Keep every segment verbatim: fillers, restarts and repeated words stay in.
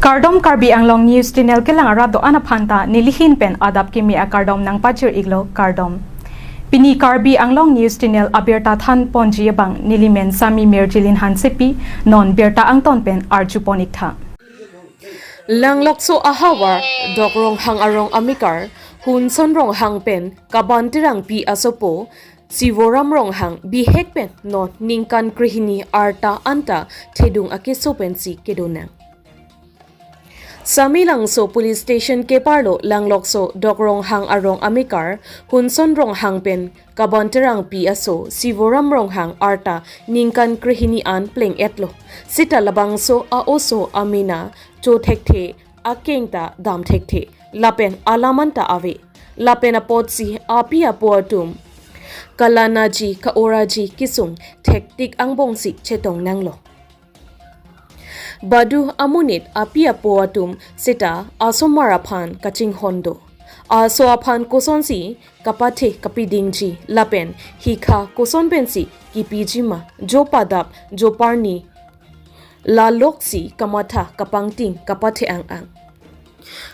Kardom, Karbi Anglong News Channel kelang arat do-an aphanta nelihin pen adap kimi akardom nangpachir-iklo, kardom. Pini Karbi Anglong News Channel abirta thanponji abang nelimen Sami Mirjilin Hansepi, non birta angton pen arjupon-iktha. Langlokso ahavar Dok Ronghang arong amekar Hunson Ronghang pen Kaban Terangpi asopo Sivoram Ronghang bihek pen non ningkan krehini arta anta thedung akeso pensi kedonang. Samelangso Police Station keparlo Langlokso Dok Ronghang arong amekar Hunson Ronghang pen Kaban Terangpi aso Sivoram Ronghang arta ningkan krehini an pleng-etlo. Seta labangso a-oso amena chothekthe, akeng ta damthekthe, lapen alam anta ave. Lapen apotsi api apo atum kalanaji ka-oraji kesung thektik angbongsi chetongnanglo. Badu amonit api apo atum seta asomar aphan kachinghon do. Aso aphan kosonsi kapathe kapidingji lapen hikha koson pensi kipiji ma, jo padap jo parni, laloksi kamatha kapangting kapathe ang-ang.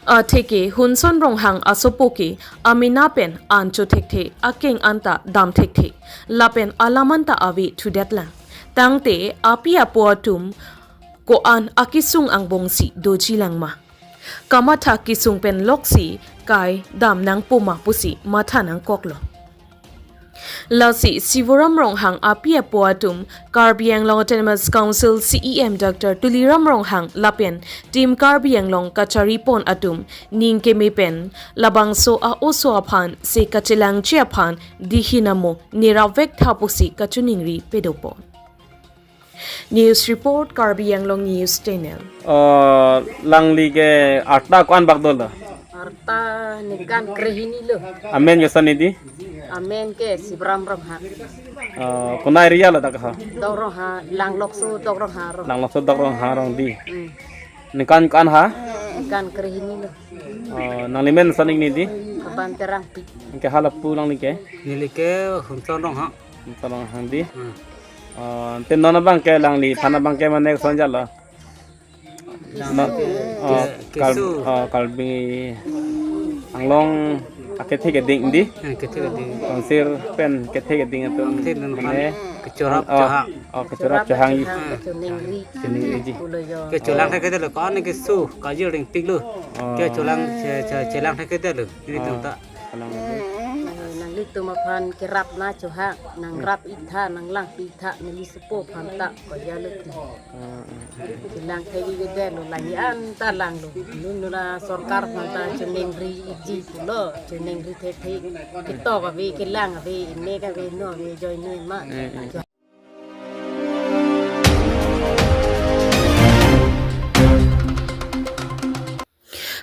Atheke Hunson Ronghang asopo ke amena pen an chothekthe, akeng anta damthekthe, lapen alam anta ave thudetlang. Tangte api apo atum ko-an akesung angbongsi dojilang ma? Kamatha kesung pen loksi kai dam nangpo ma pusi matha nangkoklo. Lasi Sivoram Ronghang api apo atum Karbi Anglong Autonomous Council C E M Doctor Tuliram Ronghang lapen Team Karbi Anglong kacharipon atum ning keme pen labangso a-oso aphan se kachelangji aphan dihin amo nerapvektha pusi kachiningri pedopon. News report, Karbi Anglong News Channel. Oh, langli ke arta ko-an bak dolo? Arta ningkan krehini lo. Amen ke koson di? Amen ke Sivoram Ronghang. Oh, konat area lo dak ha? Dok Ronghang, Langlokso Dok Ronghang arong. Langlokso Dok Ronghang arong di. Hmm. Ningkan ko-an ha? Ningkan krehini lo. Oh, nanglimen koson di? Kaban Terangpi. Ningke hala pu langli ke? Neli ke Hunson Ronghang. Hunson Ronghang di. Hmm. Oh, te non abang ke langli, than abang ke mane koson jalo? Langli ke, oh, ke, Kal-, keso. Oh, Karbi Anglong akethe keding di? Eh, kethe keding. Council pen kethe keding atum. Kethe keding mane aphan kechorap, oh, chohang. Oh, kechorap chohang. Chohang, kechoningri. Kechoningri ji. Pulo jo. Kecholang thekthedetlo, ko-an keso kajir ringpiklo. Oh. Kecholang che-, che-, chelang thekthedetlo. Ini, oh, tangta. Kalang. Nang, nanglitum aphan kerap na chohang, nangrap-iktha, nanglangpi-iktha, neli sopo aphan ta ko jalo ti. Ah, ah. Chelang thekthedetlo, lagi anta langlo. Nunu na sorkar aphan ta choningri-ikji pulo, choningri thekthe. Ketok ave, kelang ave, inek ave, no ave, joine ma. Eh, eh.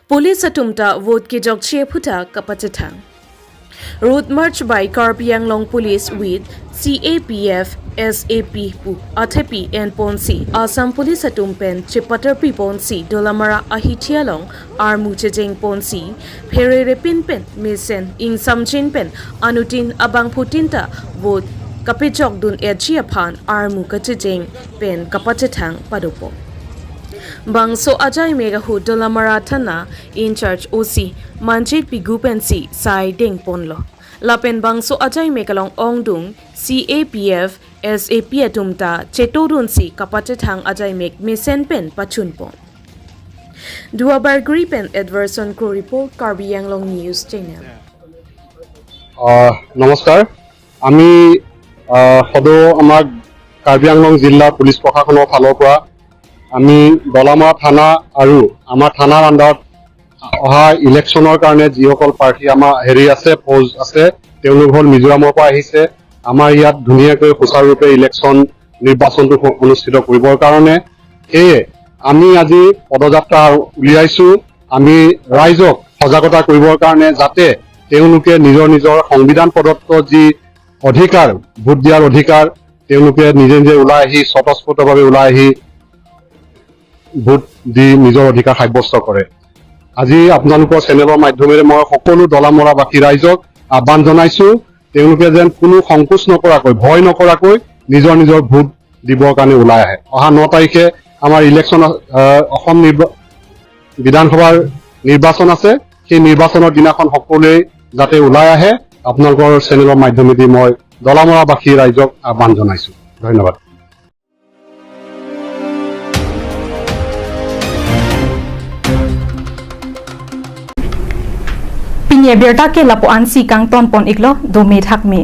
Police atum ta vote kejokche aphuthak kapachethang. Road march by Karbi Anglong Police with C A P F S A P pu athepi enponsi Assam Police atum pen chepatarpiponsi Dolamara ahithi along armu chejengponsi phererepin pen mesen ingsamjin pen anuttin abangphutin ta vote kapejokdun-etji aphan armu kachejeng pen kapachethang padopon. Bangso ajaimek ahut Dolamara Thana in-charge O C Manjit Pigu pensi sai dengponlo. Lapen bangso ajaimek along ongdung C A P F S A P atum ta chetodunsi kapachethang ajaimek mesen pen pachunpon. Duar Bagori pen Edverson Kro report, Karbi Anglong News Channel. আহ, নমস্কাৰ। আমি, আহ, সদৌ আমাৰ কাৰ্বি আংলং জিলা পুলিচ প্ৰশাসনৰ ফালৰ পৰা আমি দলামৰা থানা আৰু আমাৰ থানাৰ আণ্ডাৰত অহা ইলেকশ্যনৰ কাৰণে যিসকল প্ৰাৰ্থী আমাৰ হেৰি আছে, প'জ আছে, তেওঁলোক হ'ল মিজোৰামৰ পৰা আহিছে। আমাৰ ইয়াত ধুনীয়াকৈ সুচাৰুৰূপে ইলেকশ্যন নিৰ্বাচনটো স-, অনুষ্ঠিত কৰিবৰ কাৰণে সেয়ে আমি আজি পদযাত্ৰা উলিয়াইছো। আমি ৰাইজক সজাগতা কৰিবৰ কাৰণে যাতে তেওঁলোকে নিজৰ নিজৰ সংবিধান প্ৰদত্ত যি অধিকাৰ, ভোট দিয়াৰ অধিকাৰ, তেওঁলোকে নিজে নিজে ওলাই আহি স্বতঃস্ফূৰ্তভাৱে ওলাই আহি ভোট দি নিজৰ অধিকাৰ সাব্যস্ত কৰে। আজি আপোনালোকৰ চেনেলৰ মাধ্যমেৰে মই সকলো দলামৰাবাসী ৰাইজক আহ্বান জনাইছো, তেওঁলোকে যেন কোনো সংকোচ নকৰাকৈ, ভয় নকৰাকৈ নিজৰ নিজৰ ভোট দিবৰ কাৰণে ওলাই আহে। অহা ন তাৰিখে আমাৰ ইলেকশ্যন, আহ, অসম নিৰ্বা-, বিধানসভাৰ নিৰ্বাচন আছে, সেই নিৰ্বাচনৰ দিনাখন সকলোৱে যাতে ওলাই আহে, আপোনালোকৰ চেনেলৰ মাধ্যমেদি মই দলামৰাবাসী ৰাইজক আহ্বান জনাইছো। ধন্যবাদ। Pini abirta ke lapu-ansi kangton pon iklo, dome thakme.